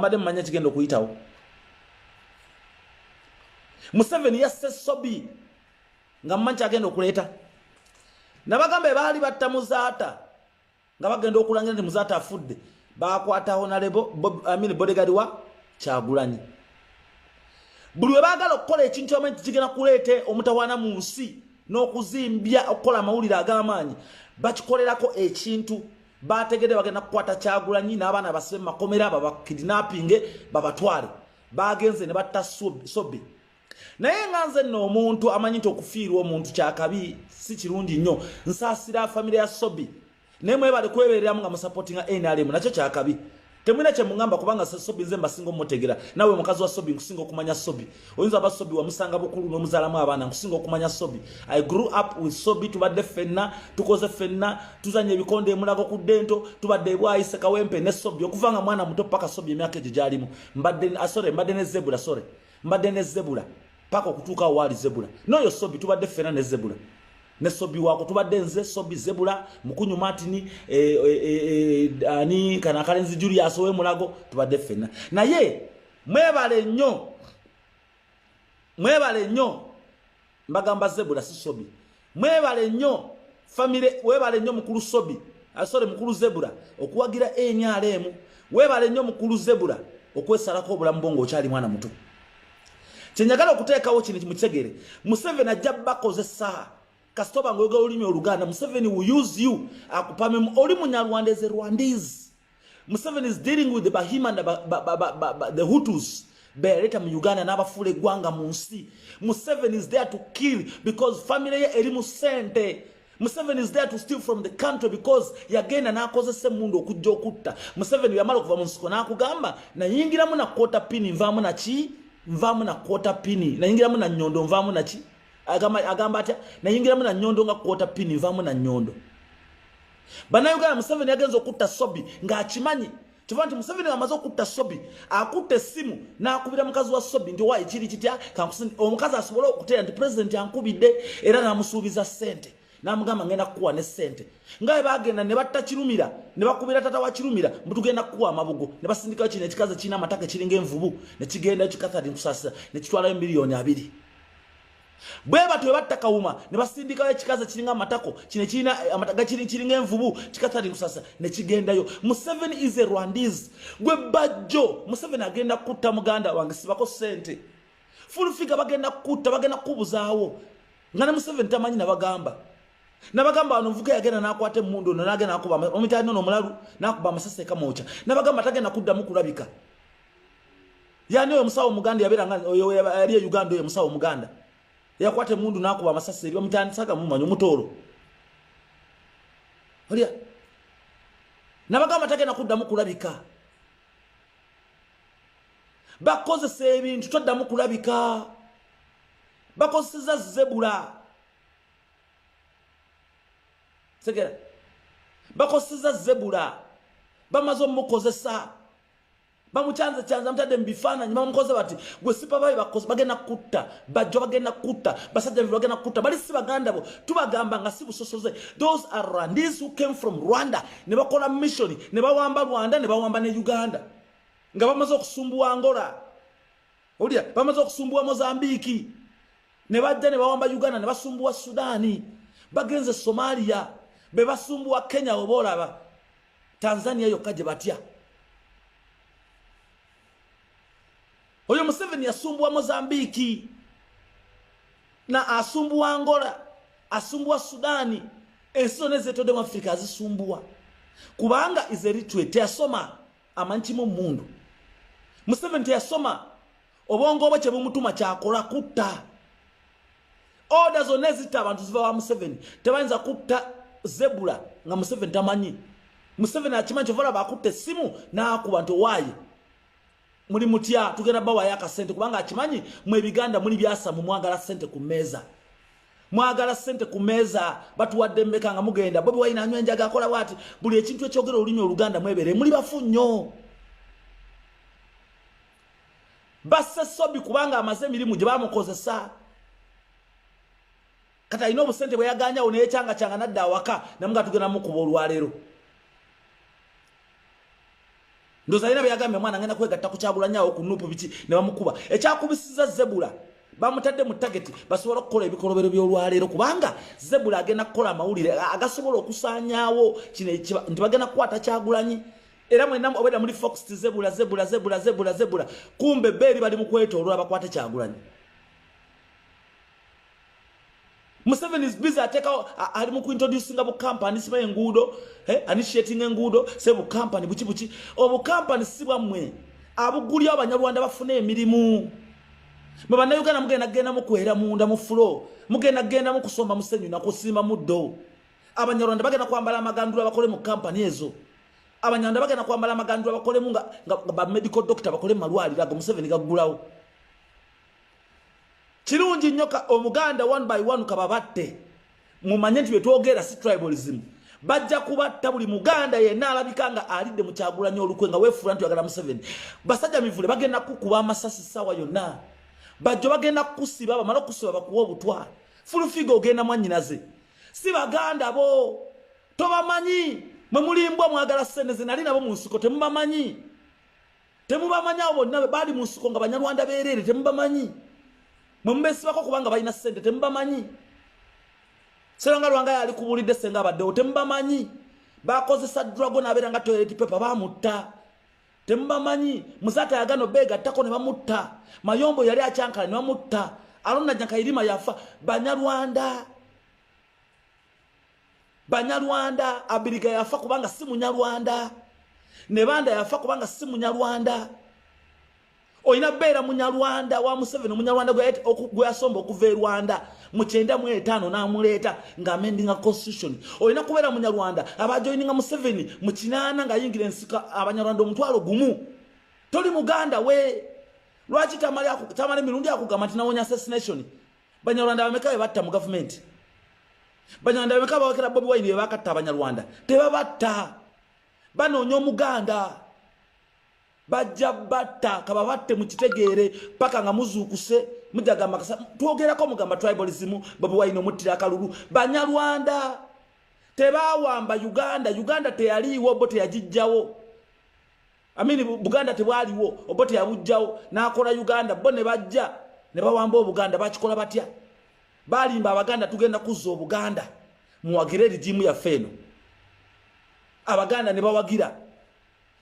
Mbadde mumanya kigenda okuyitawo. Museveni yasse Sobi nga mumanyi kyagenda okuleeta. Nabagamba baali batta Muzaata nga bagenda okulangira nti Muzaata afudde, bakwata Honorable I mean bodyguard wa Kyagulanyi. Buli we baagala okukola ekintu amanyi kigenda kuleeta omutawaana mu nsi n'okuzimbya okukola amawulire ag'amaanyi, bakikolerako ekintu. Bategedde bagenda kukwata Kyagulanyi n'abaana basibe mu makomera, babakidnappinge, babatwale. Bagenze ne batta Sobi. Naye nga nze nno omuntu amanyi nti okufiirwa omuntu kyakabi si kirungi nnyo, nsaasira famire ya Sobi. Naye mwebale kwebereramu nga musupportinga NRM, nakyo kyakabi. Temulina kye muŋŋamba kubanga Sobi nze mbasinga omutegera. Nawe mukazi wa Sobi nkusinga okumanya Sobi. Oyinza aba Sobi wamusanga bukulu n'omuzaalamu abaana, nkusinga okumanya Sobi. I grew up with Sobi, tubadde ffenna, tukoze ffenna, tuzanya ebikonde emulago ku ddento, tubadde ebwayise Kawempe ne Sobi okuva nga mwana muto paka Sobi emyaka egyo gy'alimu. Mbadde, ah, sorry, mbadde ne Zebula, sorry. Mbadde ne Zebula paka okutuuka awo waali Zebula. N'oyo Sobi tubadde ffenna ne Zebula. Ne Sobi wako tubadde nze Sobi, Zebula, Mukunyu Martin, ani kana akalenzi Julius ow'Emulago, tubadde ffenna. Naye mwebale nnyo, mwebale nnyo, mbagamba Zebula si Sobi. Mwebale nnyo family, webale nnyo mukulu Sobi, sorry mukulu Zebula okuwagira NRM. Webale nnyo mukulu Zebula okwesalako obulamu bwo ng'okyali mwana muto. Kyenjagala okuteekawo kino mukitegere, Museveni ajja bakozesa kasitoba ng'oyogera olulimi Oluganda. Museveni will use you akupamemu. Oli Munyarwanda, is a Rwandese. Museveni is dealing with the Bahima and the Hutus beyaleeta mu Uganda n'abafuula eggwanga mu nsi. Museveni is there to kill because family ye eri mu ssente. Museveni is there to steal from the country because yagenda n'akozesa emmundu okujja okutta. Museveni yamala okuva mu nsiko n'akugamba nayingiramu na quarter pini nvaamu naki, nvaamu na quarter pini, nayingiramu na nnyondo nvaamu naki. Agamba atya? Nayingiramu na nnyondo nga quarter pini nvaamu na nnyondo. Bannayuganda, Museveni yagenza okutta Sobi ng'akimanyi. Kiva nti Museveni amaze okutta Sobi, akutta essimu n'akubira mukazi wa Sobi nti waayi kiri kitya, omukazi asobole okuteera nti pulezidenti ankubidde, era n'amusuubiza ssente n'amugamba ngenda kukuwa ne ssente. Nga bwe bagenda ne batta Kirumira ne bakubira tata wa Kirumira mbu tugenda kukuwa amabugo, ne basindikayo kino ekikazi ekirina amataka ekiringa envubu ne kigendayo kikathari nkusaasira ne kitwalayo 20 miliyoni. Bwe batyo batta Kawuma ne basindikayo ekikazi ekiringa amatako kino ekirina amataka kiringa envubu kikathari nkusasa ne kigendayo. Museveni is a Rwandese. Gwe Bajjo, Museveni agenda kutta muganda wange, sibako ssente. Full Figure bagenda kutta, bagenda kukubuzaawo nga ne Museveni tamanyi. Nabagamba wano nvuga yagenda n'akwata emmundu ono n'agenda nakuba omukyali nono omulalu n'akuba amasasi ekamwokya. Nabagamba tagenda kuddamu kulabika. Yani oyo omusawo omuganda yabeera nga oyo yali e Uganda, oyo omusawo omuganda yakwata emundu n'akuba amasasi eri bamutandisaga mumanyi omutoolo olya. Nabagamba tagenda kuddamu kulabika. Bakozesa ebintu toddamu kulabika. Bakozeseza Zebula, segera, bakozeseza Zebula, bamaze omukozesa, bamukyanze kyanze, bamutadde mu bifaananyi, bamukoze bati gwe sipabayi bagenda kutta Bajjo, bagenda kutta basajja be, bagenda kutta bali si baganda bo. Tubagamba nga si busosoze. Those are Rwandese who came from Rwanda ne bakola mission ne bawamba Rwanda ne bawamba ne Uganda nga bamaze okusumbuwa Angola, olya bamaze okusumbuwa Mozambique, ne bajja ne bawamba Uganda ne basumbuwa Sudaani, bagenze Somalia, be basumbuwa Kenya, oba olaba Tanzania yokka gye batya. Oyo Museveni yasumbuwa Mozambiiki na asumbuwa Angola, asumbuwa Sudaani, ensi zonna ezeetodde mu Afirika azisumbuwa kubanga is illiterate, teyasoma, amanyi kimu mundu. Museveni teyasoma, obwongo bwe kyebumutuma kyakola kutta. Order zonna ezitta abantu ziva wa Museveni. Tebayinza kutta Zebula nga Museveni tamanyi. Museveni akimanyi, kyova olaba akutta essimu n'akuba nti owaaye muli mutya, tugenda bawayo akasente, kubanga akimanyi mwe ebiganda muli byasamu, mwagala sente ku mmeeza, mwagala sente ku mmeeza. Batuwadde mmeka nga mugenda Bobi Wine anywa enjaga akola bwati buli ekintu ekyogera olulimi Oluganda mwebere muli bafu nnyo. Basse Sobi kubanga amaze emirimu gye bamukozesa. Kati alina obusente bwe yaganyawo neyekyangakyanga nadda awaka namuga tugenda mukuba olwaleero. Ndoza alina byagambye mwana ngenda kwegatta ku Kyagulanyi awo ku NUP biki ne bamukuba. Ekyakubisiza Zebula bamutadde mu target basobola okukola ebikolobero by'olwaleero, kubanga Zebula agenda kukola amawulire agasobola okusaanyaawo kino nti bagenda kukwata Kyagulanyi. Era mwenna obwedda muli Fox Zebula, Zebula, Zebula, Zebula, Zebula, kumbe beeri bali mu kwetooloola bakwate Kyagulanyi. Museveni is busy atekawo, ali mu kuintroducinga bu company, siba enguudo, initiating enguudo, se bu company buki buki. Obu company si bwammwe, abugulya Abanyarwanda bafune emirimu. Mwe Bannayuganda mugenda genda mukwera munda mu fulo, mugenda genda mu kusomba musenyu na kusimba muddo. Abanyarwanda bagenda kwambala amagandula bakole mu company ezo. Abanyarwanda bagenda kwambala amagandula bakolemu nga ba medical doctor bakole mu malwaliro ago Museveni gaggulawo. Kirungi nnyo Omuganda one by one kababatte. Mumanye nti byetwogera si tribalism. Bajja kubatta buli Muganda yenna alabika nga alidde mu Kyagulanyi olukwe nga weefuula nti oyagala Museveni. Basajja mivule bagenda kukuba amasasi ssaawa yonna. Bajjo bagenda kukusiba, bamala okukusiba bakuwa obutwa. Full figure ogenda mwannyinaze. Si Baganda bo. Tobamanyi. Mwe mulimbwa mwagala ssente ze nali nabo mu nsiko temubamanyi. Temubamanyi abo bonna baali mu nsiko nga Banyarwanda beereere temubamanyi. Mwe mubeesibako kubanga balina ssente temubamanyi. Seranga Lwanga yali kubuulidde ssenga abaddewo temubamanyi. Bakozesa dragon abeera nga toilet paper bamutta. Temubamanyi. Muzaata yagano beegattako ne bamutta. Mayombo yali akyankala ne bamutta. Alona Nyakayirima yafa. Banyarwanda. Banyarwanda. Abiriga yafa kubanga si Munyarwanda. Nebanda yafa kubanga si Munyarwanda. Olina beera Munyarwanda wa Museveni, Omunyarwanda gwe yasomba okuva e Rwanda mu 95 n'amuleeta ng'amendinga constitution. Olina kubeera Munyarwanda abajoininga Museveni mu 80 ng'ayingira ensika Abanyarwanda 10,000. Toli Muganda we. Lwaki Tamale Mirundi akugamba nti nawonya assassination? Banyarwanda bameka be batta mu gavumenti? Banyarwanda bameka bawakira Bobi Wine be bakatta Abanyarwanda? Tebabatta. Banoonya Omuganda. Bajja batta, kababatte mukitegeere paka nga muzuukuse. Mujagamba twogerako mugamba tribalism, Bobi Wine omuttira akalulu. Banyarwanda tebawamba Uganda. Uganda teyaliiwo, bo teyagijjawo. Amini Buganda tebwaliwo, obo teyabujjawo n'akola Uganda. Bo ne bajja ne bawamba Obuganda. Bakikola batya? Balimba Abaganda, tugenda kuzza Obuganda, muwagire erigimu yaffe eno. Abaganda ne bawagira.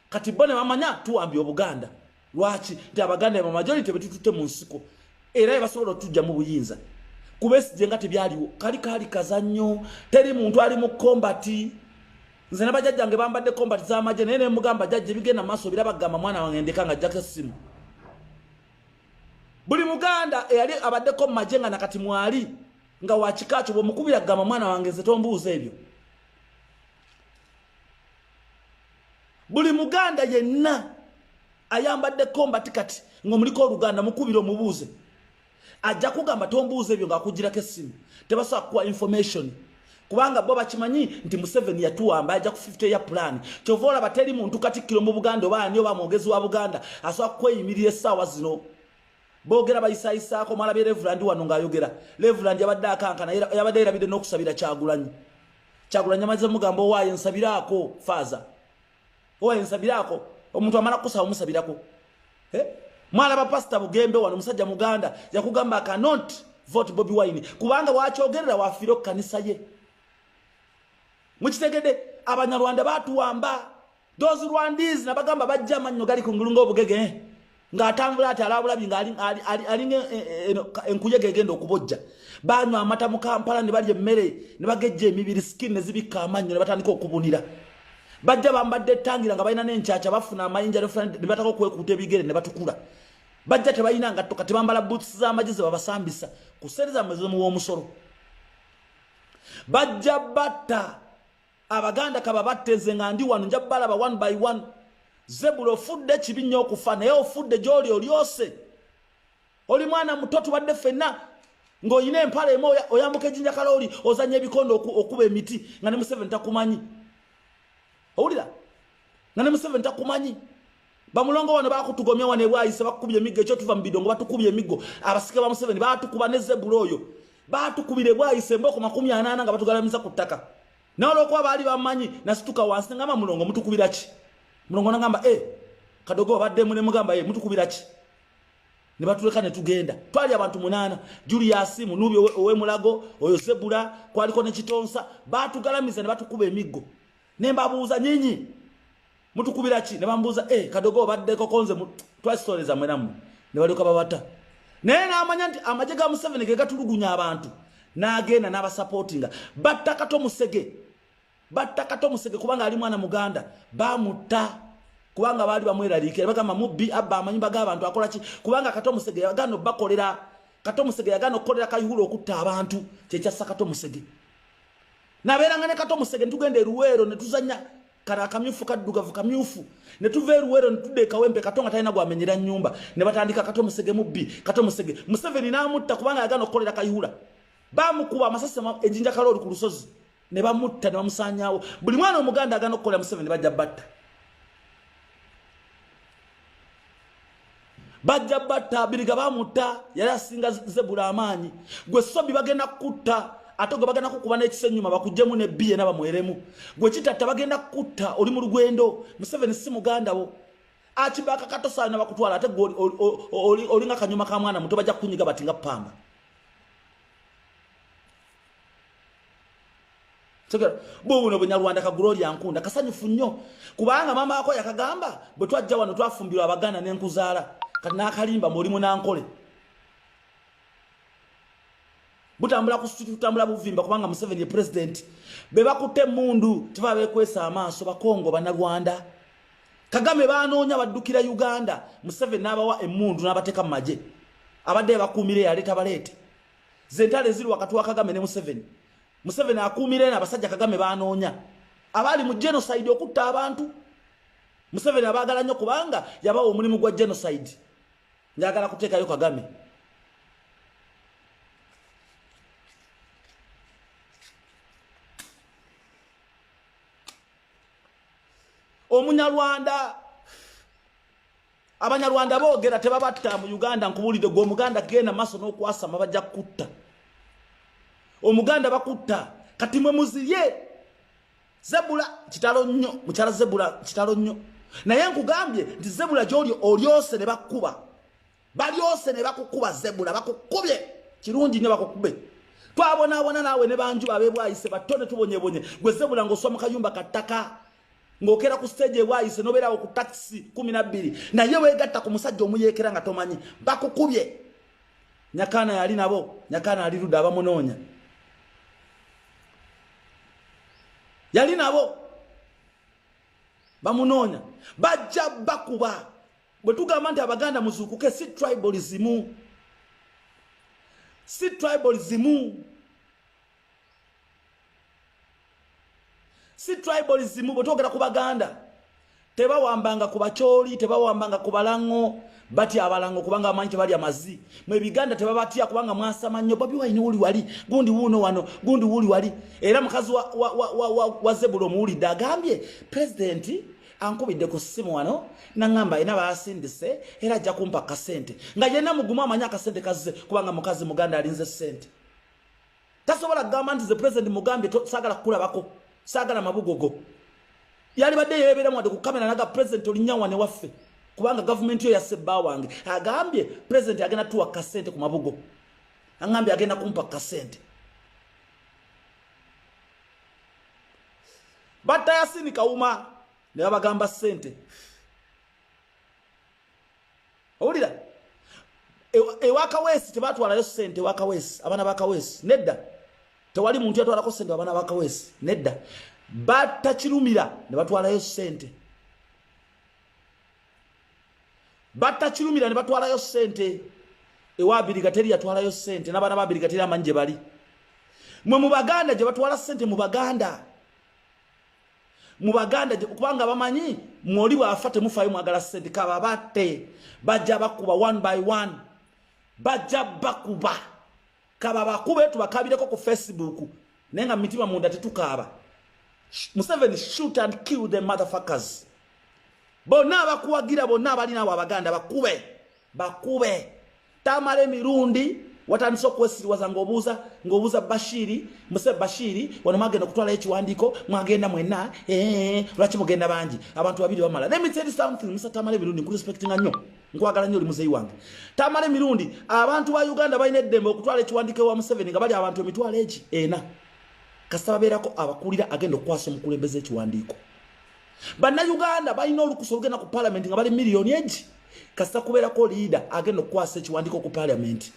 Kati bo ne bamanya tuwambye Obuganda. Lwaki? Nti Abaganda ba majority betututte mu nsiko era basobola otujja mu buyinza. Kubesigye nga tebyaliwo, kali kaali kazannyo. Teri muntu ali mu combat. Nze ne bajjajjange bambadde combat z'amagye, naye ne mugamba jjajja ebigenda maaso birabagamba mwana wange ndeka nga ajjako essimu. Buli Muganda eyali abaddeko mu magye nga nakati mwali nga wa kika kyo, bw'omukubira kugamba mwana wange nze tombuuza ebyo. Buli Muganda yenna ayambadde combat kati ng'omuliko Oluganda, mukubira omubuuze, ajja kugamba tombuuza ebyo ng'akugirako essimu. Tebasobola kukuwa information kubanga bo bakimanyi nti Museveni yatuwamba, ajja ku 50 year plan. Kyova olaba teri muntu katikkiro mu Buganda oba ani oba mwogezi wa Buganda asobola kweyimirira essaawa zino. Boogera bayisayisaako. Mwalabye Reverend wano ng'ayogera. Reverend yabadde akankana, yabadde yerabidde n'okusabira Kyagulanyi. Kyagulanyi amaze mugamba owaaye nsabiraako, faaza owaaye nsabiraako. Omuntu amala kukusaba omusabirako. Mwalaba Pasita Bugembe wano, omusajja Muganda, yakugamba cannot vote Bobi Wine kubanga wakyogerera wafiire ku kanisa ye. Mukitegedde? Abanyarwanda batuwamba. Those Rwandese nabagamba bajja amannyo gali kungulu ng'obugege, ng'atambula ati alabulabi ng'alinga enkuyege egenda okubojja. Banywa amata mu Kampala ne balya emmere ne bagejja emibiri, skin ne zibikka amannyo ne batandika okubunira. Bajja bambadde ettangira nga balina n'enkyakya, bafuna amayinja ne bataka okwekuuta ebigere ne batukula. Bajja tebalina ngatto, kati bambala boots z'amagye ze babasambisa ku ssente zammwe zemuwa omusolo. Bajja batta Abaganda, kababatte. Nze nga ndi wano nja balaba one by one. Zebula ofudde kibi nnyo okufa, naye ofudde gy'oli olyose. Oli mwana muto, tubadde ffenna ng'olina empala emu, oyambuka ejjinja kalooli, ozanya ebikondo, okuba emiti nga ne Museveni takumanyi. Owulira nga ne Museveni takumanyi. Bamulongo wano bakutugomya wano ebwayise, bakukubye emiggo. Ekyo tuva mu bidongo, batukubye emiggo. Abasike ba Museveni batukuba ne Zebula oyo, batukubira ebwayise emboko 80 nga batugalamiza ku ttaka. Naye olwokuba baali bamanyi, nasituka wansi ngamba, "Mulongo, mutukubira ki?" Mulongo nagamba, "E, Kadogo obaddemu? Ne mugamba, ye mutukubira ki? Ne batuleka ne tugenda. Twali abantu 8, Julius Munubi ow'emulago oyo, Zebula kwaliko ne Kitonsa. Batugalamiza ne batukuba emiggo. Ne mbabuuza, nyinyi mutukubira ki? Ne bambuuza, eh, Kadogo obaddeko? Konze twasitoreza mwe nammwe. Ne balyoka babata. Naye n'amanya nti amagye ga Museveni ge gatulugunya abantu, n'agenda n'abasapootinga. Batta Kato Musege, batta Kato Musege kubanga ali mwana Muganda. Bamutta kubanga baali bamweraliikira, bagamba mubbi, abba amanyumba g'abantu, akola ki. Kubanga Kato Musege yagaana obbakolera, Kato Musege yagaana okukolera Kayihura okutta abantu, kyekyassa Kato Musege. Nabeeranga ne Kato Musege, netugenda eruweero ne tuzanya kano akamyufu, kaddugavu kamyufu. Ne tuva eruweero ne tudda ekawempe. Kato nga talina gwamenyera nnyumba. Ne batandika, Kato Musege mubbi, Kato Musege. Museveni n'amutta kubanga yagaana okukolera Kayihura. Bamukuba amasasi ejinja kalooli ku lusozi, ne bamutta ne bamusaanyaawo. Buli mwana Omuganda agaana okukolera Museveni bajja batta, bajja batta. Biriga bamutta, yali asinga Zebula amaanyi. Gwe Sobi bagenda kutta, ate gwe bagenda kukuba n'ekisa ennyuma bakuggyemu ne bbiye nabamweremu. Gwe Kitatta bagenda kutta, oli mu lugwendo. Museveni si muganda wo. Akibaaka katosaana bakutwala, ate gwe olinga kanyuma ka mwana muto, bajja kukunyiga bati nga pamba. Buno Bunyarwanda kaguloli yankunda kasanyufu nnyo kubanga maama wako yakagamba bwe twajja wano twafumbirwa Abaganda n'enkuzaala. Kati n'akalimba muli munankole butambula ku street, tutambula buvimba kubanga Museveni ye president. Be bakutte emmundu teba beekwesa amaaso, Bakongo, Bannarwanda. Kagame banoonya baddukira Uganda. Museveni n'abawa emmundu n'abateeka mu magye, abadde bakuumira eyaleeta baleete. Zentalo eziri wakati wa Kagame ne Museveni. Museveni akuumira eno abasajja Kagame banoonya abaali mu genocide, okutta abantu. Museveni abaagala nnyo kubanga yabawa omulimu gwa genocide, njagala kuteekayo Kagame. Omunyarwanda, Abanyarwanda boogera, tebabatta mu Uganda. Nkubuulidde gwe Omuganda, genda maaso n'okwasama, bajja kukutta. Omuganda bakutta. Kati mwe muzirye. Zebula kitalo nnyo, mukyala Zebula kitalo nnyo. Naye nkugambye nti Zebula gyoli olyose ne bakkuba, balyose ne bakukuba. Zebula bakukubye kirungi nnyo, bakukube. Twabonaabona naawe ne banju abebwayise bato ne tubonyebonye. Gwe Zebula ng'oswa mu kayumba kattaka, ng'okera ku stage ebwayise, nobeerawo ku takisi 12, naye weegatta ku musajja omuyeekera nga tomanyi, bakukubye. Nyakaana yali nabo, Nyakaana ali ludda, abamunoonya yali nabo, bamunoonya, bajja bakuba. Bwe tugamba nti Abaganda muzuukuke, si tribalism, si tribalism, si tribalism. Bwe twogera ku Baganda, tebawambanga ku Bakyoli, tebawambanga ku Balango. Batya Abalango kubanga bamanyi tebalya mazi. Mwe Biganda tebabatya kubanga mwasama nnyo. Bobi Wine wuli wali, gundi wuuno wano, gundi wuli wali. Era mukazi wa Zebula omuwulidde agambye, pulezidenti ankubidde ku ssimu wano naŋŋamba alina baasindise era ajja kumpa akasente, nga yenna mugumu amanyi akasente kazze kubanga mukazi Muganda alinze ssente. Tasobola kugamba nti ze president mugambye saagala kukulabako, saagala mabugogo. Yalibadde yebeeramu wadde ku kamera naga president olinnya wane waffe kubanga gavumenti yo yasse bba wange. Agambye president agenda tuwa kasente ku mabugo, aŋambye agenda kumpa kasente. Batta Yasini Kawuma ne babagamba ssente. Owulira, ewakaweesi tebatwalayo ssente. Ewakaweesi, abaana bakaweesi nedda, tewali muntu yatwalako ssente. Abaana bakaweesi nedda. Batta Kirumira ne batwalayo ssente. Batta Kirumira ne batwalayo ssente. Ewa Abiriga teri yatwalayo ssente, n'abaana ba Abiriga teri amanyi gye bali. Mwe mu Baganda gye batwala ssente, mu Baganda, mu Baganda, kubanga bamanyi mwoli bwafa temufaayo, mwagala ssente. Kaba batte, bajja bakuba one by one, bajja bakuba. Kaba bakube, tubakabireko ku Facebook, naye nga mitima munda tetukaaba. Museveni, shoot and kill the motherfuckers bonna abakuwagira, bonna abalinawo Abaganda bakube, bakube. Tamala emirundi. Watandise okwesiriwaza ng'obuuza Bashiri, Muse Bashiri, wano mwagenda okutwalayo ekiwandiiko, mwagenda mwenna, lwaki mugenda bangi? Abantu babiri bamala. Let me tell you something, Musa Tamale Mirundi, nkurespectinga nnyo. Nkwagala nnyo, oli muzeeyi wange. Tamale Mirundi, abantu ba Uganda balina eddembe okutwala ekiwandiiko ewa Museveni nga bali abantu 400,000. Kasita babeerako abakulira agenda okukwasa omukulembeze ekiwandiiko. Bannayuganda balina olukusa olugenda ku parliament nga bali 4 million. Kasita kubeerako leader agenda okukwasa ekiwandiiko ku parliament.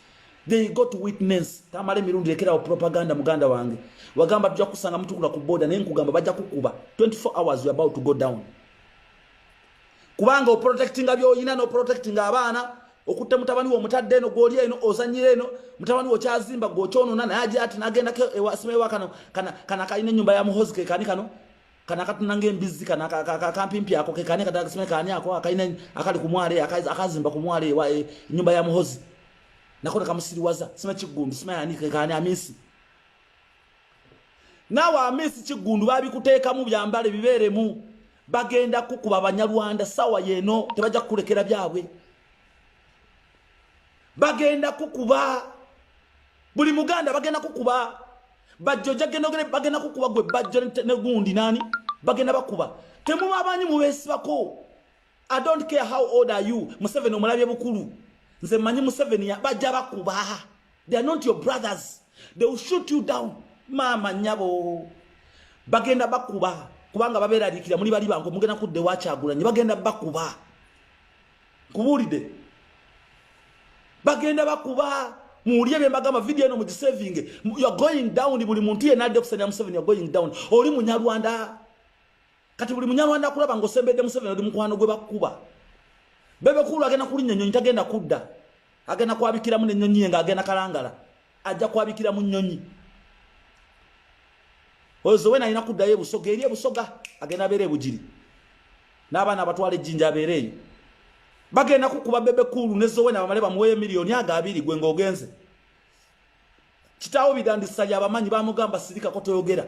They go to witness. Tamale Mirundi, lekerawo propaganda, muganda wange. Wagamba tujja kusanga mutukula ku border, naye nkugamba bajja kukuba. 24 hours you about to go down. Kubanga oprotectinga by'olina n'oprotectinga abaana, okutte mutabani wo omutadde eno, gw'oli eno ozanyira eno, mutabani wo kyazimba gw'okyonona, naye agira ati n'agendako ewasima ewa kano kana kana kalina ennyumba ya Muhozi, ke kani kano kana akatuna ng'embizzi, kana kampimpi ako, ke kani katasime kani ako akalina akali ku mwalo, akazimba ku mwalo ewa ennyumba ya Muhozi, nako nekamusiriwaza. Sima Kiggundu, sima yani ke kani Amisi. Naawe Amisi Kiggundu, babikuteekamu byambale bibeeremu, bagenda kukuba Abanyarwanda sawa yeno, tebajja kukulekera byabwe, bagenda kukuba buli Muganda, bagenda kukuba Bajjo, jagenda bagenda kukuba gwe Bajjo ne gundi nani, bagenda bakuba. Temubabanyi mubesibako. I don't care how old are you. Museveni omulabye bukulu, nze mmanyi Museveni bajja bakuba. They are not your brothers, they will shoot you down. Maama nyabo, bagenda bakuba kubanga babeeraliikira muli bali bangu mugenda kudde wakyagulanye, bagenda bakuba, nkubuulidde, bagenda bakuba. Muwulire bye mbagamba, video eno mugisavinge. You are going down. Buli muntu yenna adde okusanya Museveni, you are going down. Oli Munyarwanda kati, buli Munyarwanda akulaba ng'osembedde Museveni, oli mukwano gwe, bakkuba. Bebe Cool agenda kulinnya ennyonyi, tagenda kudda, agenda kwabikiramu n'ennyonyi ye ng'agenda Kalangala, ajja kwabikira mu nnyonyi. Oyo Zowena alina kuddayo Ebusoga, eri Ebusoga, agenda abeera Ebugiri n'abaana abatwala Ejjinja, abeere eyo. Bagenda kukuba Bebe Cool ne Zowena, bamale bamuweyo 2 miliyoni gwe ng'ogenze. Kitaawo Bidandisa abamanyi bamugamba sirikako toyogera,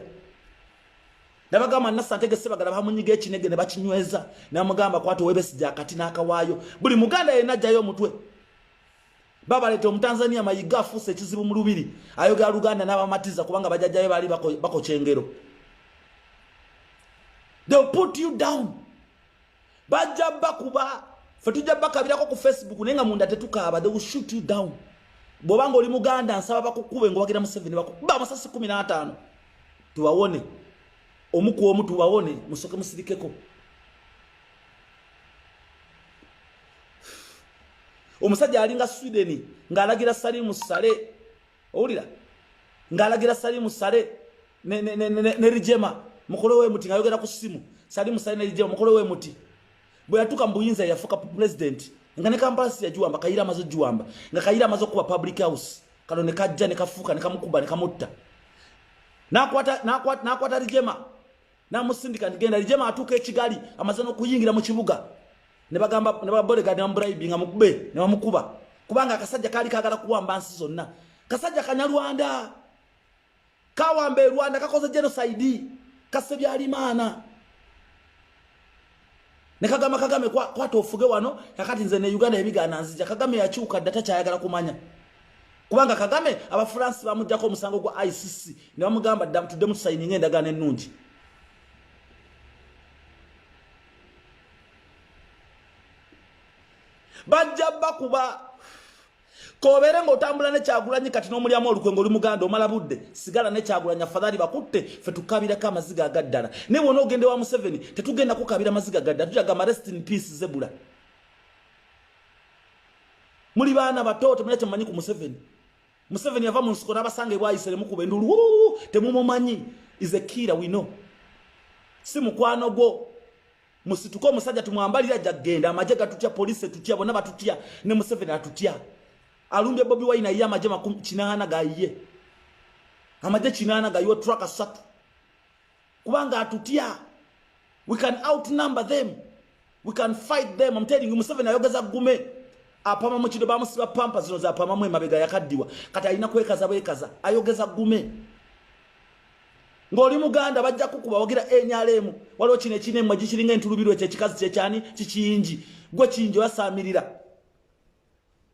nabagamba Nasantege Sebagala bamunyiga ekinege ne bakinyweza, namugamba kwata owebesija akati n'akawaayo. Buli Muganda yenna ajjayo omutwe. Babaleeta Omutanzania Mayiga, afuuse ekizibu mu lubiri, ayogera Luganda n'abamatiza kubanga bajjajjabe baali bakokya engero. They'll put you down, bajja bakuba. Fe tujja bakabirako ku Facebook, naye nga munda tetukaaba. They will shoot you down. Bw'obanga oli Muganda, nsaba bakukube ng'owagira Museveni, bakuba amasasi 15 tubawone, omu ku omu tubawone. Musoke musirikeko. Omusajja alinga Sweden ng'alagira Salimu Sale, owulira, ng'alagira Salimu Sale ne Rijema, mukolo we muti, ng'ayogera ku ssimu, Salimu Sale ne Rijema, mukolo we muti. Bwe yatuuka mu buyinza, yafuuka president nga ne Kampala si yagiwamba, Kayira amaze ogiwamba, nga Kayira amaze okuba public house kano ne kajja ne kafuuka ne kamukuba ne kamutta, n'akwata Rijema n'amusindika nti genda. Rijema atuuka e Kigali, amaze n'okuyingira mu kibuga, ne bagamba ne babodyguard ne bamubribinga mukube, ne bamukuba, kubanga akasajja kaali kaagala kuwamba nsi zonna. Kasajja Kanyarwanda kawamba e Rwanda, kakoze genocide, kasse Byalimaana, ne kagamba Kagame kwata ofuge wano. Kakati nze ne Uganda ebigaana, nzija. Kagame yakyuka dda, takyayagala kumanya, kubanga Kagame Abafuransi bamugjako omusango gwa ICC ne bamugamba dda tuddemu tusayininga endagaano ennungi. Bajja bakuba. Kobeere ng'otambula ne Kyagulanyi kati n'omulyamu olukwe ng'oli Muganda, omala budde. Sigala ne Kyagulanyi, afadhali bakutte, ffe tukabirako amaziga agaddala. Naye bwona ogende wa Museveni, tetugenda kukabira maziga gaddala, tujagamba rest in peace Zebula. Muli baana bato, temulina kyemumanyi ku Museveni. Museveni yava mu nsiko n'abasanga ebwayise, nemukuba endulu, temumumanyi. Is a killer, we know. Si mukwano gwo. Musituke, omusajja tumwambalira, ajja kugenda. Amagye gatutya, poliisi etutya, bonna batutya, ne Museveni atutya. Alumbye Bobi Wine, ayiye amagye 80 gayiye, amagye 80 gayiwe, truck 3, kubanga atutya. We can outnumber them, we can fight them. I'm telling you, Museveni ayogeza gume, apama mu kido, bamusiba pampa zino zapamamu emabega, yakaddiwa, kati alina kwekaza bwekaza, ayogeza gume. Ng'oli Muganda, bajja kukuba. Wagira NRM, waliwo kino ekinemmwe gikiringa entulubirwa, ekyo ekikazi kyekyani kikiyingi, gwe kiyingi, wasaamirira.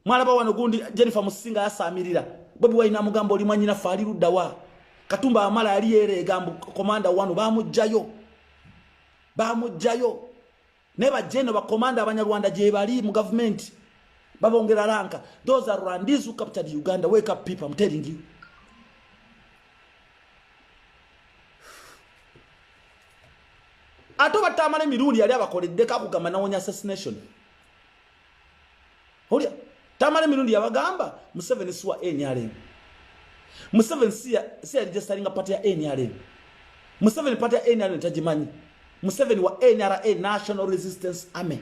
Mwalaba wano gundi Jennifer Musinga yasamirira Bobi Wine amugamba oli mwanyina faali luddawa. Katumba Amala yali yereega mbu komanda wano bamugjayo, bamugjayo. Naye bajeno bakomanda abanyarwanda gye bali mu gavumenti babongera ranka. Those are Rwandese who captured Uganda. Wake up people, I'm telling you. Ate oba Tamale emirundi yali abakoleddeko akugamba nawonya assassination. Olya Tamale emirundi yabagamba Museveni si wa NRM. Museveni si ya registeringa party ya NRM. Museveni party ya NRM tagimanyi. Museveni wa NRA, National Resistance Army.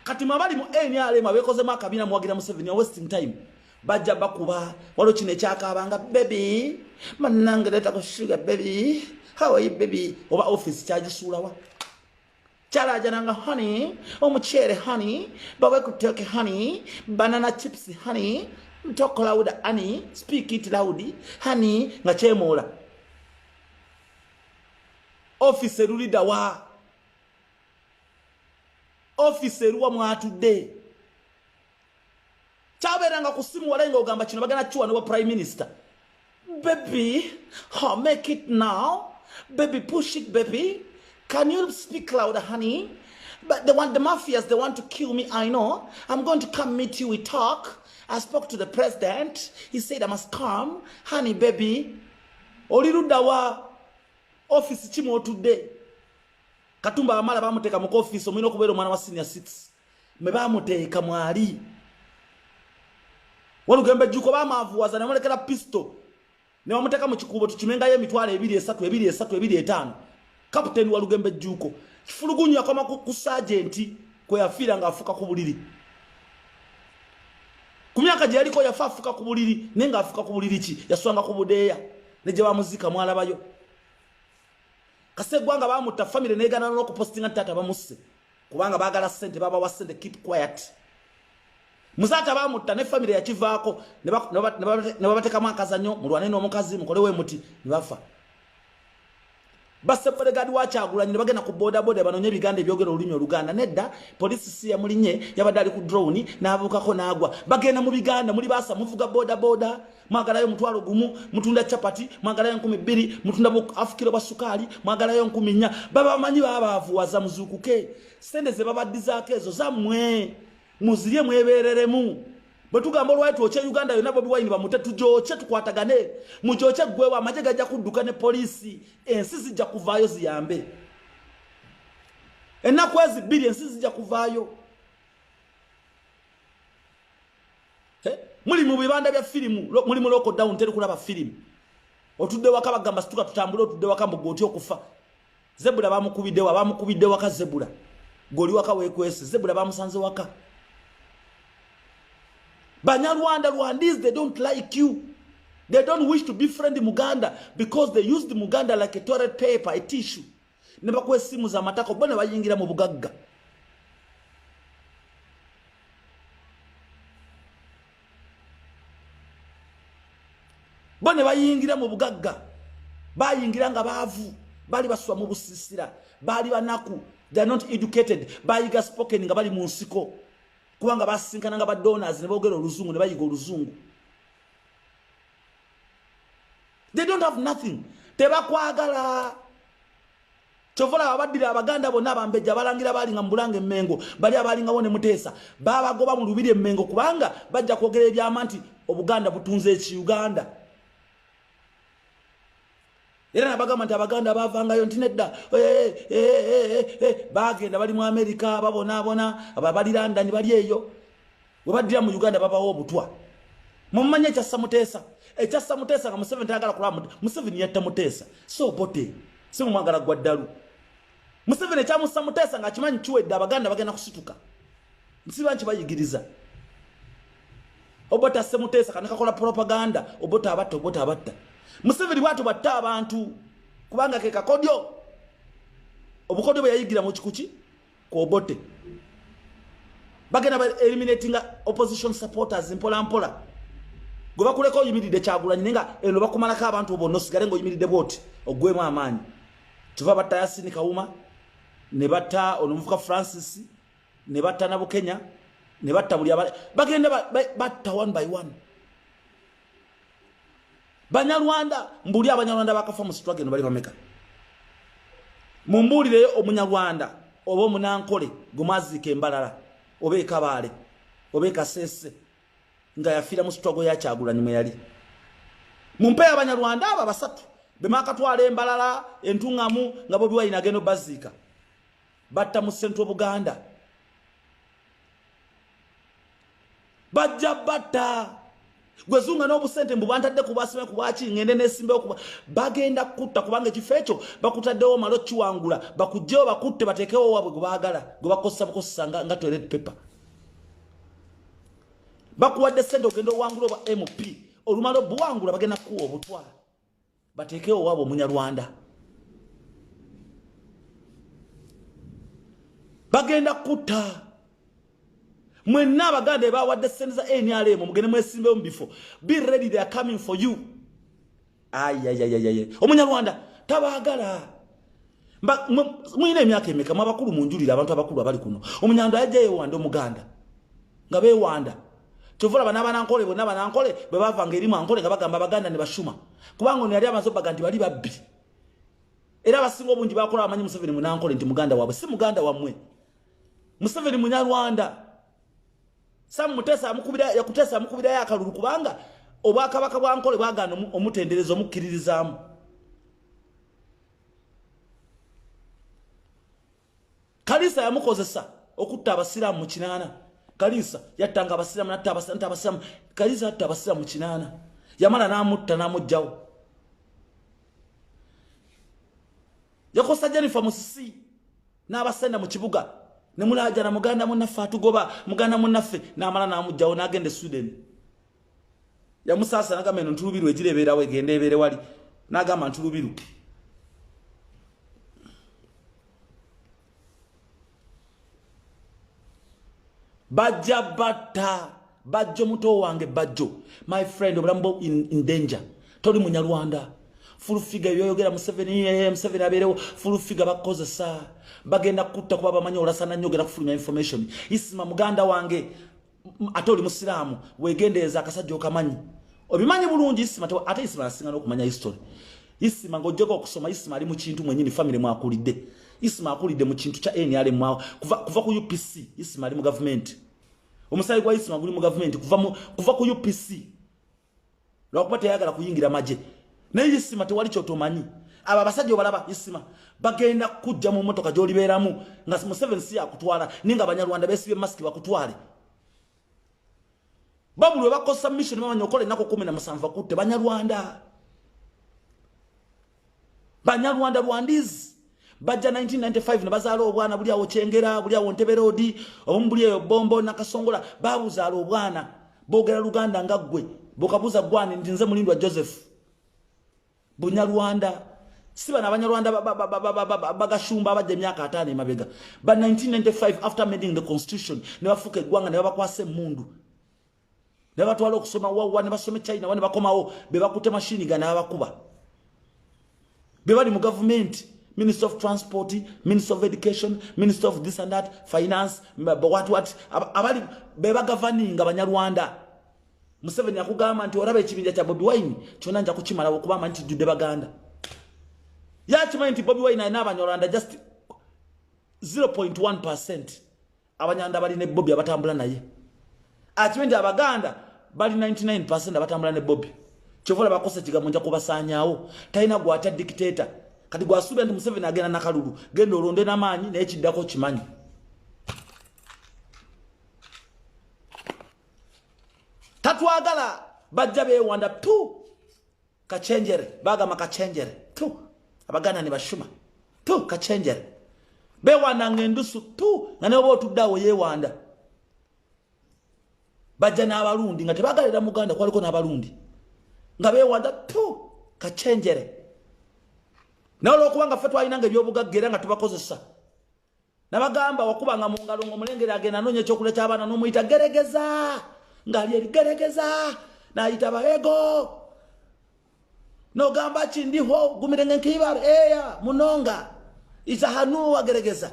Kati mwabali mu NRM abeekozemu akabiina muwagira Museveni, you're wasting time. Bajja bakuba waliwo kino ekyakaabanga baby mannange leetako sugar baby how are you baby, oba office kyagisuulawa kyalajananga honey omuceere honey bawe ku turkey honey banana chips honey talk loud honey speak it loud honey nga kyemoola. Office erulidda wa? Office eruwa mwatudde? Kyabeeranga ku ssimu wala nga ogamba kino bagenda kiwa ne prime minister. Baby, oh, make it now. Baby, push it, baby. Can you speak louder, honey? But they want the mafias, they want to kill me, I know. I'm going to come meet you, we talk. I spoke to the president. He said I must come. Honey, baby. Oli ludda wa? Office ki mwotudde? Katumba Amala bamuteeka mu office omulina okubeera omwana wa senior 6. Mwe bamuteeka mwali. Walugembe Jjuuko bamaavuwaza ne bamulekera pistol. Ne bamuteeka mu kikuubo tukimengayo emitwalo ebiri esatu ebiri esatu ebiri etaano. Kapiteeni Walugembe Jjuuko. Kifulugunyu yakoma ku sergeant kwe yafiira ng'afuka ku buliri. Ku myaka gye yaliko yafa afuka ku buliri, naye ng'afuka ku buliri ki? Yaswanga ku budeeya. Ne gye bamuziika mwalabayo. Kaseggwanga bamutta family neegaana n'okupostinga nti taata bamusse. Kubanga baagala ssente, babawa ssente, keep quiet. Muzaata bamutta ne family yakivaako ne babateekamu akazannyo, mulwane n'omukazi mukolewo emuti ne bafa. Basse bodyguard wa Kyagulanyi ne bagenda ku bodaboda banoonye ebiganda ebyogera olulimi Oluganda. Nedda, poliisi si yamulinye, yabadde ali ku drone n'abuukako n'agwa. Bagenda mu biganda, muli baasa muvuga bodaboda, mwagalayo 500,000, mutunda chapati, mwagalayo 2,000, mutunda half kilo bwa sukaali, mwagalayo 4,000. Baba bamanyi babaavuwaza, muzuukuke. Ssente ze babaddizaako ezo zammwe, muzirye mwebeereremu. Bwe tugamba olwali twokye Uganda yonna Bobi Wine bamute, tugyokye tukwatagane, mugyokye ggwewo, amagye gajja kudduka ne poliisi, ensi zijja kuvaayo ziyambe. Ennaku ezi bbiri ensi zijja kuvaayo. Muli mu bibanda bya firimu, muli mu lockdown teri kulaba firimu. Otudde waka bagamba situka tutambule, otudde waka mbu gw'otya okufa. Zebula bamukubidde wa, bamukubidde waka Zebula. Gw'oli waka weekwese, Zebula bamusanze waka. Banyarwanda, Rwandese, they don't like you. They don't wish to befriend Muganda because they used Muganda like a toilet paper, a tissue. Ne bakuwa essimu z'amatako, bo ne bayingira mu bugagga. Bo ne bayingira mu bugagga. Bayingira nga baavu, bali baswa mu busisira, bali banaku, they are not educated, bayiga spoken nga bali mu nsiko. Kubanga basinkana nga ba donors ne boogera oluzungu ne bayiga oluzungu. They don't have nothing. Tebakwagala. Kyova olaba baddira Abaganda bonna Abambejja abalangira baalinga mu Bulange Emmengo, bali abaalingawo ne Muteesa, baabagoba mu Lubiri Emmengo kubanga bajja kwogera ebyama nti Obuganda butunze eki Uganda. Era nabagamba nti Abaganda baavangayo nti nedda, baagenda bali mu Amerika babonaabona, aba bali London bali eyo. Bwe baddira mu Uganda babawa obutwa. Mumanye ekyassa Muteesa. Ekyassa Muteesa nga Museveni tayagala kulaba Museveni yatta Muteesa. So Obote, si mumwagala gwa ddalu. Museveni ekyamussa Muteesa ng'akimanyi kiwedde Abaganda bagenda kusituka. Nsiba nkibayigiriza. Obote asse Muteesa kana kakola propaganda, Obote abatta, Obote abatta. Museveni bw'atyo bw'atta abantu kubanga ke kakodyo. Obukodyo bwe yayigira mu kikuki ku Obote. Bagenda ba eliminating opposition supporters mpola mpola. Gwe bakuleka oyimiridde Kyagulanyi naye nga eno bakumalako abantu bonna osigale ng'oyimiridde bw'oti oggwemu amaanyi. Kyova batta Yasini Kawuma, ne batta ono omuvuka Francis, ne batta Nabukenya, Ne batta buli bagenda batta one by one. Banyarwanda mbuli abanyarwanda bakafa mu struggle no bali bameka. Mumbulireyo omunyarwanda oba omunankole gumazike embalala oba ekabaale oba ekasese nga yafiira mu struggle ya Kyagulanyi mwe yali. Mumpe abanyarwanda abo basatu bemakatwala embalala entungamu nga Bobi Wine agenda baziika. Batta mu Central Buganda. Bajja batta gwezunga n'obusente mbu bantadde kubasime kubaki ngende nesimbewo kuba bagenda kutta kubanga ekifo ekyo bakutaddewo malo kiwangula bakugyewo bakutte bateekewo waabwe gwe baagala gwe bakozesa bukozesa nga toilet paper. Bakuwadde sente ogenda owangula oba MP olumala obuwangula bagenda kukuwa obutwa bateekewo waabwe omunyarwanda. Bagenda kutta mwenna abaganda ebawadde sente za NRM mugende mwesimbewo mu bifo. Be ready, they are coming for you. Ayayayayay, omunyarwanda tabaagala. Mwine emyaka emeka mwabakulu munjulira abantu abakulu abali kuno. Omunyarwanda ajja yewanda omuganda nga beewanda. Kyova olaba n'abanankole bonna banankole bwe bavanga eri mu Ankole nga bagamba abaganda ne bashuma, kubanga ono yali amaze obbaga nti bali babbi. Era abasinga obungi bakola abamanyi Museveni munankole nti muganda waabwe, si muganda wammwe. Museveni munyarwanda. Sam Mutesa amukubira yakutesa amukubirayo akalulu kubanga obwakabaka bwa Ankole bwagaana omutendereza omukkiririzaamu. Kalisa yamukozesa okutta abasiraamu mu 8. Kalisa yattanga abasiraamu n'atta abasiraamu. Kalisa yatta abasiraamu mu 8. Yamala n'amutta n'amuggyawo. Yakosa Jennifer Musisi n'abasenda mu kibuga ne mulaajana muganda munnaffe atugoba muganda munnaffe n'amala n'amuggyawo n'agenda e Sweden. Yamusaasa n'agamba eno ntulubiru egira ebeerawo egenda ebeere wali n'agamba ntulubiru. Bajja batta bajjo muto wange bajjo my friend obulamu bwo in danger. Toli munyarwanda. Full figure yoyogera Museveni Museveni abeerewo full figure bakozesa bagenda kutta kuba bamanyi olasana nnyo ogenda kufulumya information. Isma muganda wange ate oli musiraamu weegendereza akasajja okamanyi obimanyi bulungi. Isma ate Isma asinga n'okumanya history. Isma ng'ojjeko okusoma Isma ali mu kintu mwennyini family mwakulidde. Isma akulidde mu kintu kya NRM kuva ku UPC. Isma ali mu gavumenti. Omusaayi gwa Isma guli mu gavumenti kuva ku UPC. Lwakuba teyagala kuyingira magye. Naye Isma tewali kyotomanyi. Abo abasajja obalaba Isma bagenda kujja mu mmotoka gy'olibeeramu nga Museveni si yakutwala naye nga Abanyarwanda beesibye masiki bakutwale. Babulwe bakosa mission bamanyi okola ennaku 17 bakutte Banyarwanda. Banyarwanda Rwandese bajja 1995 ne bazaala obwana buli awo Kyengera buli awo Ntebe Road obumu buli eyo Bombo Nakasongola babuzaala obwana boogera Luganda nga ggwe bokabuuza gwani nti nze Mulindwa Joseph. Bunyarwanda si bano Abanyarwanda bagashumba abajja emyaka 5 emabega ba 1995 after amending the constitution ne bafuuka eggwanga ne babakwasa emmundu ne batwala okusoma wawa ne basoma China wa ne bakomawo be bakutte machine gun abakuba be bali mu government Minister of Transport, Minister of Education, Minister of this and that, Finance, what abali be bagavaninga Banyarwanda. Museveni akugamba nti olaba ekibinja kya Bobi Wine kyonna nja kukimalawo kuba amanyi kijjudde Baganda. Yakimanyi nti Bobi Wine alina Abanyarwanda just 0.1% Abanyarwanda bali ne Bobi abatambula naye. Akimanyi nti Abaganda bali 99% abatambula ne Bobi. Kyova olaba akosa ekigambo nja kubasaanyaawo. Talina gw'atya dictator. Kati gw'asuubira nti Museveni agenda nakalulu genda olonde n'amaanyi naye kiddako kimanyi. Tatwagala bajja beewanda tu kachenjere bagamba kachenjere tu Abaganda ne bashuma tu kachenjere beewanda ng'endusu tu nga ne oba otudde awo yeewanda. Bajja n'abalundi nga tebagalira Muganda kwaliko n'abalundi nga beewanda tu kachenjere. Naye olw'okubanga ffe twalinanga ebyobugagga era nga tubakozesa nabagamba wakubanga mu ngalo ng'omulengera agenda anoonya ekyokulya ky'abaana n'omuyita geregeza ng'ali eri geregeza n'ayita baego n'ogamba ki ndiho gumire nkiibaro eya munonga isahanuwa geregeza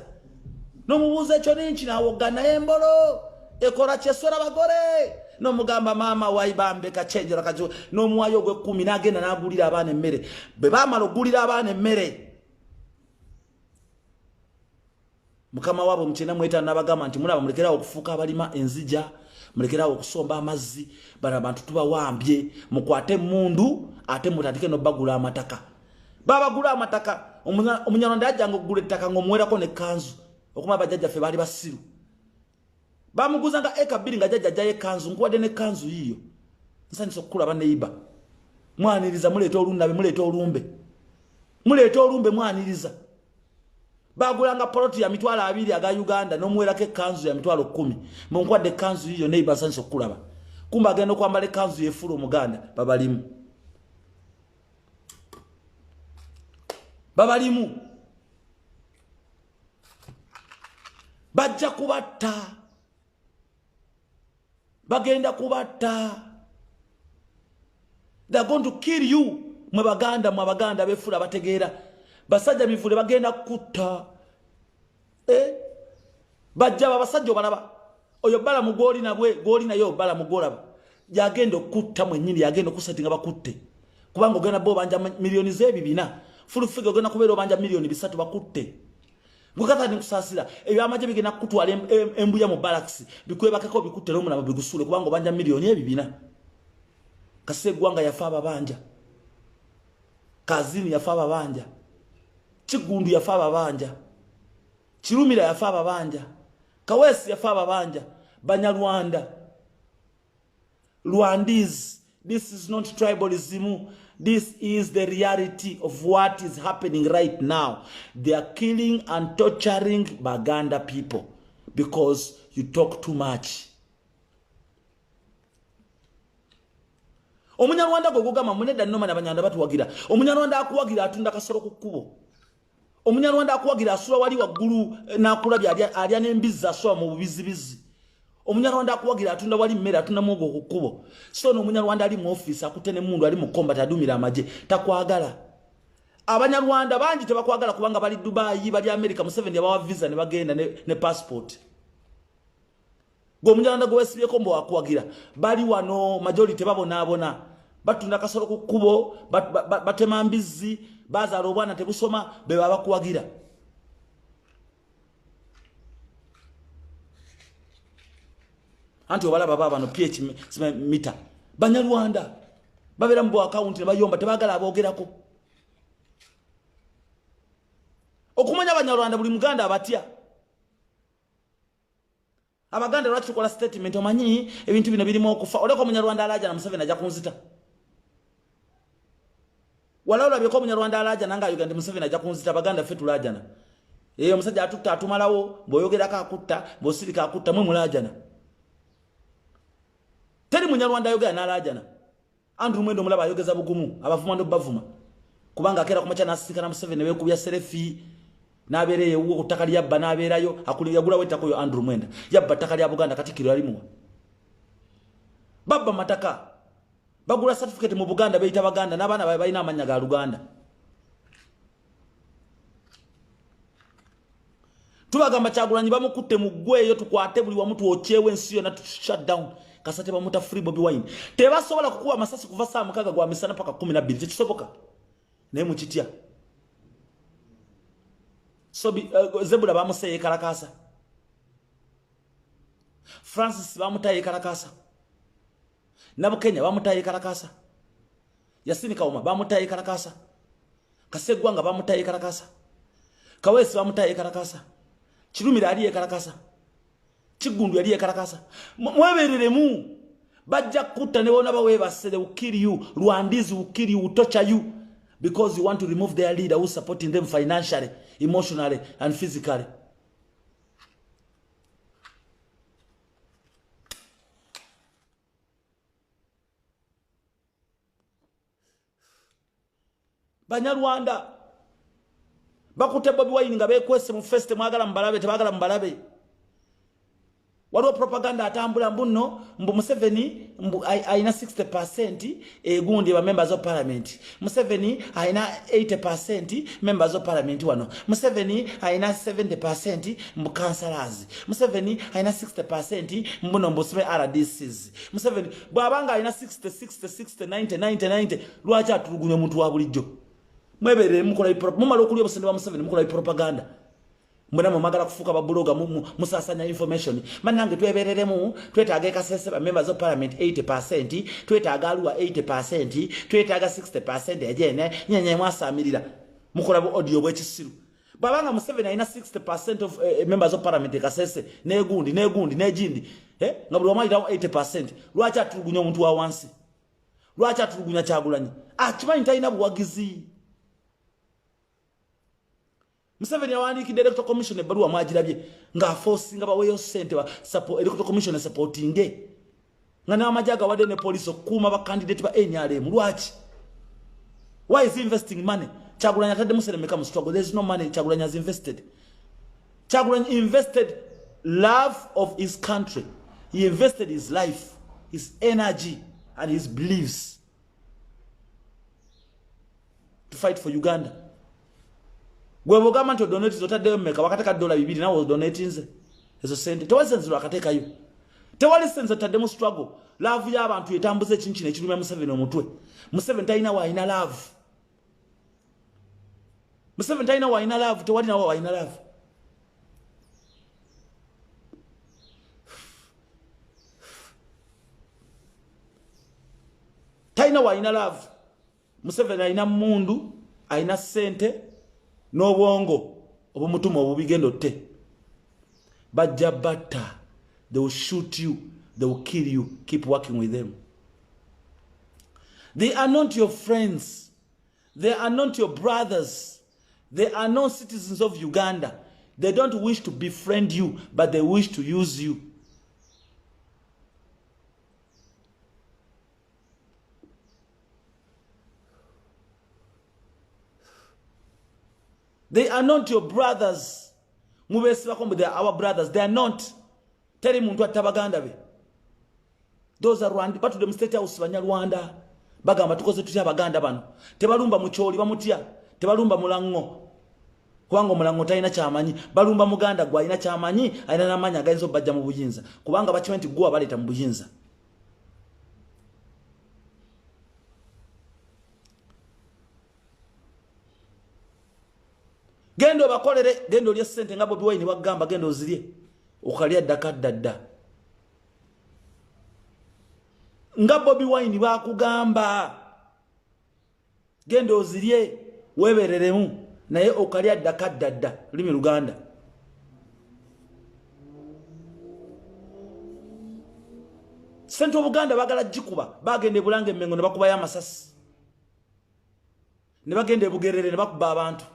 n'omubuuza ekyo ninki n'awogga naye embolo Ekola kyeswera bagole. N'omugamba maama waibambe kachenjera kajo. N'omuwayo ogw'ekkumi n'agenda n'agulira abaana emmere. Bwe baamala okugulira abaana emmere, mukama waabwe mu 95 n'abagamba nti mulaba mulekerawo okufuuka abalima enzija, mulekerawo okusomba amazzi, bano abantu tubawambye, mukwate emmundu ate mutandike n'obbagula amataka. Babagula amataka. Omunyarwanda yajjanga okugula ettaka ng'omuwerako n'ekkanzu. Okumala bajjajjaffe baali basiru. Bamuguza nga eka 2 nga jjajja ajjayo ekkanzu, nkuwadde n'ekkanzu yiiyo. Nsanyusa okukulaba neighbor. Mwaniriza, muleeta olunnabe, muleeta olumbe. Muleeta olumbe mwaniriza. Bagulanga poloti ya 20,000 aga Uganda n'omuwerako ekkanzu ya 10,000. Munkuwadde ekkanzu yiiyo neighbor, nsanyusa okukulaba. Kumba agenda okwambala ekkanzu yefuula Omuganda, babalimu. Babalimu. Bajja kubatta. Bagenda kubatta. They are going to kill you. Mwe Baganda, mwe Abaganda befuula bategeera. Basajja mivule bagenda kutta. Bajja abasajja obalaba. Oyo Balamu gw'oli nabwe, gw'oli naye Balamu gw'olaba. Yagenda okutta mwennyini, yagenda okusetinga bakutte. Kubanga ogenda bo obanja miliyoni z'ebibina. Full figure ogenda kubeera obanja miliyoni 3 bakutte. Gwe nkusaasira, ebyamagye bigenda kukutwala embuya mu barracks, bikwebakeko bikutte n'omulama bigusuule kubanga obanja miliyoni ebibina. Kaseggwanga yafa ababanja. Kazini yafa ababanja. Kigundu yafa ababanja. Kirumira yafa ababanja. Kaweesi yafa ababanja. Banyarwanda. Rwandese. This is not tribalism. This is the reality of what is happening right now. They are killing and torturing Baganda people because you talk too much. Omunyarwanda gwe gugamba munedda nnoma n'Abanyarwanda batuwagira. Omunyarwanda akuwagira atunda kasolo ku kkubo. Omunyarwanda akuwagira asula wali waggulu n'akulabya alya n'embizzi asula mu bubizibizi. Omunyarwanda akuwagira atunda wali mmere atunda muwogo ku kkubo. So n'omunyarwanda ali mu ofiisi akutte n'emmundu ali mu combat adumira amagye takwagala. Abanyarwanda bangi tebakwagala kubanga bali Dubai, bali America, Museveni yabawa visa ne bagenda ne passport. Gwe omunyarwanda gwe weesibyeko mbu akuwagira bali wano majority babonaabona. Batunda kasolo ku kkubo, batema mbizzi, bazaala obwana tebusoma, be baba bakuwagira. Anti obalaba baba bano PH mita Banyarwanda babeera mu account ne bayomba tebaagala aboogerako. Okumanya Abanyarwanda buli Muganda abatya. Abaganda lwaki tukola statement omanyi ebintu bino birimu okufa. Oleka Omunyarwanda alaajana Museveni ajja kunzita. Wala olabyeko Omunyarwanda alaajana nga ayogera nti Museveni ajja kunzita. Abaganda ffe tulaajana. Eyo omusajja atutta atumalawo, bw'oyogerako akutta, bw'osirika akutta, mwe mulaajana. Teri Munyarwanda ayogera n'alaajana. Andrew Mwenda omulaba ayogeza bugumu, abavuma n'obavuma. Kubanga akeera ku makya n'asisinkana Museveni ne beekubya selfie, n'abeera eyo ewuwo ku ttaka lyabba n'abeerayo, yagulawo ettaka oyo Andrew Mwenda. Yabba ttaka lya Buganda, Katikkiro yalimuwa. Babba mataka. Bagula certificate mu Buganda beyita Baganda n'abaana baabwe balina amannya ga Luganda. Tubagamba Kyagulanyi bamukutte mu ggweeyo, tukwate buli wamu twokyewo ensi yonna tu shut down. Kasa tebamuta free Bobi Wine. Tebasobola kukuba amasasi kuva saa 6 gwa misana paka 12, tekisoboka. Naye mukitya. So Zebula bamuse yekalakasa. Francis bamuta yekalakasa. Nabukenya bamuta yekalakasa. Yasini Kawuma bamuta yekalakasa. Kaseggwanga bamuta yekalakasa. Kaweesi bamuta yekalakasa. Kirumira ali yekalakasa. Kigundu yali yekalakasa. Mwebereremu. Bajja kutta ne bona baweebase, they will kill you. Rwandese will kill you, will torture you because you want to remove their leader who's supporting them financially, emotionally and physically. Banyarwanda bakutte Bobi Wine nga beekwese mu fest, mwagala mubalabe, tebaagala mubalabe. Waliwo propaganda atambula mbu nno mbu Museveni mbu alina 60% egundi ba members of parliament. Museveni alina 80% members of parliament wano. Museveni alina 70% mbu councillors. Museveni alina 60% mbu no mbu RDCs. Museveni bw'abanga alina 60 60 60 90 90 90 lwaki atulugunya omuntu wa bulijjo? Mweberere mukola mumala okulya obusente bwa Museveni mukola propaganda. Mbona mwagala kufuuka babuloga musasanya information. Bannange twebereremu, twetaaga ekasese ba members of parliament 80%, twetaaga Arua 80%, twetaaga 60% ejene nyenye mwasamirira. Mukola bu audio bwekisiru. Babanga Museveni alina 60% of members of parliament ekasese negundi negundi nejindi nga buli wamalirawo 80%. Lwaki atulugunya omuntu wa wansi? Lwaki atulugunya Kyagulanyi? Akimanyi talina buwagizi. Museveni yawandiikidde Electoral Commission ebbaluwa mwagirabye ng'aforcinga baweeyo ssente ba Electoral Commission esupportinge nga n'amagye agawadde ne poliisi okukuuma bakandidate ba NRM. Lwaki? Why is he investing money? Kyagulanyi ataddemu ssente mmeka mu struggle? There is no money Kyagulanyi has invested. Kyagulanyi invested love of his country. He invested his life, his energy and his beliefs to fight for Uganda. Gwe bw'ogamba nti odonate otaddeyo mmeka, wakateeka $2 nawe odonatinze ezo ssente. Tewali ssente lwakateekayo, tewali ssente otadde mu struggle. Love y'abantu etambuza ekintu kino ekirumya Museveni omutwe. Museveni talina waalina love. Museveni talina waalina love, tewali nawe waalina love. Talina waalina love. Museveni alina mundu, alina ssente n'obwongo obumutuma obubi genda otte. Bajja batta. They will shoot you, they will kill you. Keep working with them. They are not your friends. They are not your brothers. They are not citizens of Uganda. They don't wish to befriend you, but they wish to use you. They are not your brothers. Mubesibako they are our brothers. They are not. Teri muntu atta baganda be. Those are Rwanda. Batudde mu State House Banyarwanda. Bagamba tukoze tutya abaganda bano. Tebalumba Mucholi bamutya. Tebalumba Mulango. Kubanga Mulango talina kyamanyi. Balumba Muganda gwe alina kyamanyi, alina n'amaanyi agayinza obbajja mu buyinza. Kubanga bakimanyi nti gwe abaleeta mu buyinza. Genda obakolere, genda olye ssente nga Bobi Wine bw'agamba, genda ozirye. Okalya ddaka dda dda. Nga Bobi Wine bw'akugamba, genda ozirye weebereremu, naye okalya ddaka dda dda, lulimi Luganda. Ssente Obuganda baagala gikuba, bagenda e Bulange e Mmengo ne bakubayo amasasi. Ne bagenda e Bugerere ne bakuba abantu.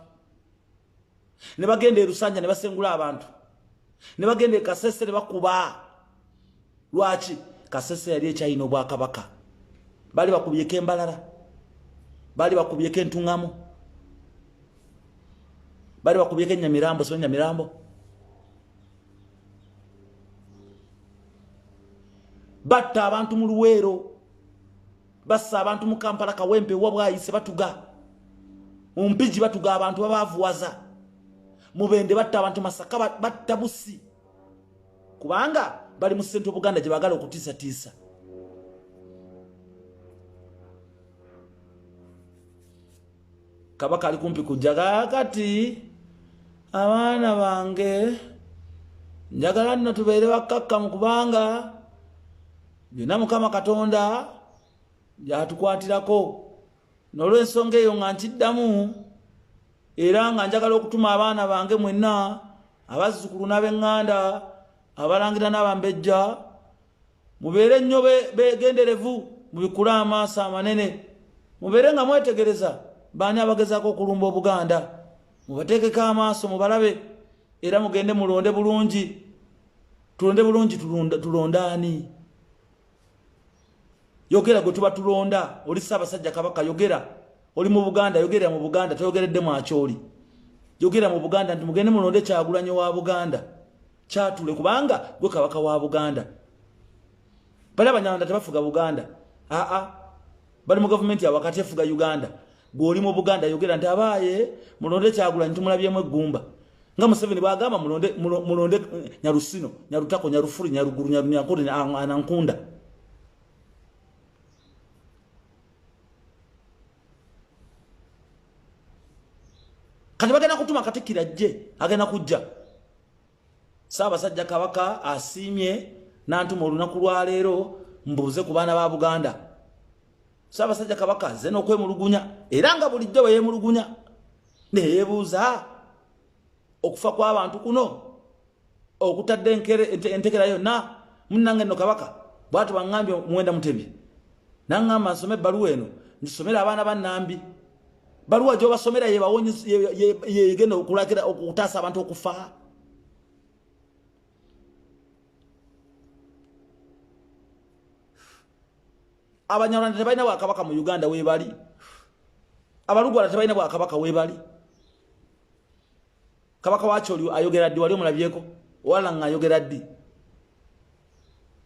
Ne bagenda e Lusanja ne basengula abantu. Ne bagenda e Kasese ne bakuba. Lwaki? Kasese yali ekyalina obwakabaka. Baali bakubyeko embalala. Baali bakubyeko entuŋŋamu. Baali bakubyeko ennyamirambo, si ennyamirambo. Batta abantu mu Luweero. Bassa abantu mu Kampala, Kawempe, Wabwayise batuga. Mu Mpigi batuga abantu babaavuwaza. Mubende batta abantu, Masaka batta Busi. Kubanga bali mu Central Buganda gye baagala okutiisatiisa. Kabaka ali kumpi kujja kaakati, abaana bange njagala nno tubeere bakkakkamu kubanga byonna Mukama Katonda by'atukwatirako. N'olw'ensonga eyo nga nkiddamu era nga njagala okutuma abaana bange mwenna, abazzukulu n'ab'eŋŋanda, abalangira n'abambejja, mubeere nnyo beegenderevu, mubikule amaaso amanene, mubeere nga mwetegereza baani abagezaako okulumba Obuganda, mubateekeko amaaso mubalabe, era mugende mulonde bulungi. Tulonde bulungi, tulonde ani? Yogera gwe tuba tulonda. Oli Ssaabasajja Kabaka, yogera. Oli mu Buganda, yogera mu Buganda, toyogeredde mu Acholi. Yogera mu Buganda nti mugende mulonde Kyagulanyi wa Buganda. Kyatule kubanga gwe kabaka wa Buganda. Bali Abanyarwanda tebafuga Buganda. Aa, bali mu gavumenti ya wakati efuga Uganda. Gw'oli mu Buganda yogera nti abaaye mulonde Kyagulanyi, tumulabyemu eggumba. Nga Museveni bw'agamba mulonde, mulonde Nyarusino, Nyarutako, Nyarufuri, Nyaruguru, Nyarunyankore, Anankunda. Kati bagenda kutuma Katikkiro ajje, agenda kujja. Ssaabasajja Kabaka asiimye n'antuma olunaku lwaleero mbuuze ku baana ba Buganda. Ssaabasajja Kabaka azze n'okwemulugunya, era nga bulijjo bwe yeemulugunya, ne yeebuuza okufa kw'abantu kuno okutadde entekera yonna. Munnange nno Kabaka bw'atyo bw'aŋŋambye Muwenda Mutebi, n'aŋŋamba nsome ebbaluwa eno ngisomere abaana ba Nnambi. Baluwa gy'obasomera yegenda okulakira okutaasa abantu okufa. Abanyarwanda tebalina bwakabaka mu Uganda weebali, Abalugwala tebalina bwakabaka weebali. Kabaka wakyoli ayogera ddi? Wali omulabyeko? Wala nga ayogera ddi?